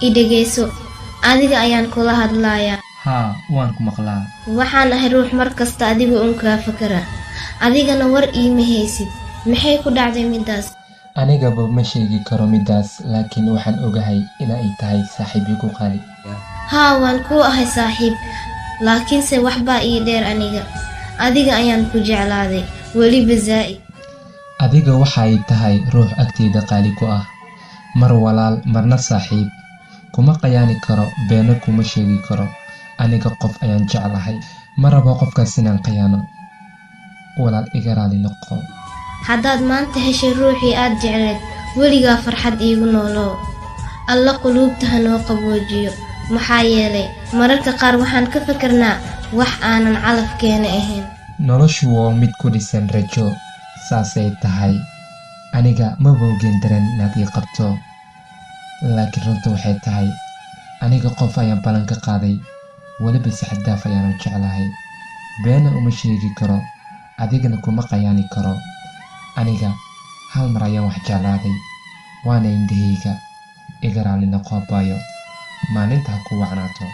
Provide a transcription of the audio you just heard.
I dhegayso, adiga ayaan kula hadlayaa. Haa, waan ku maqlaa. Waxaan ahay ruux mar kasta adiga uun kaa fakara, adigana war iima haysid. Maxay ku dhacday middaas? Anigaba ma sheegi karo middaas, laakiin waxaan ogahay in ay tahay saaxiib igu qaali. Haa, waan kuu ahay saaxiib, laakiinse waxbaa ii dheer. Aniga adiga ayaan ku jeclaaday, weliba zaa'id. Adiga waxay tahay ruux agteyda qaali ku ah, mar walaal, marna saaxiib. Kuma qayaani karo, beena kuma sheegi karo. Aniga qof ayaan jeclahay, ma rabo qofkaas inaan qayaano. Walaal, iga raali noqo. Haddaad maanta heshay ruuxii aad jecleed, weligaa farxad iigu noolow. Alla quluubta ha noo qaboojiyo, maxaa yeelay mararka qaar waxaan ka fakernaa wax aanan calafkeena ahayn. Noloshu waa mid ku dhisan rajo. Saasay tahay, aniga ma boogin dareen inaad ii qabto, laakiin runta waxay tahay aniga qof ayaan ballan ka qaaday, weliba si xad dhaaf ayaanu jeclahay. Beena uma sheegi karo, adigana kuma qayaani karo. Aniga hal mar ayaan wax jeclaaday, waana indhahayga. Iga raali noqo, abaayo. Maalinta ha ku wacnaato.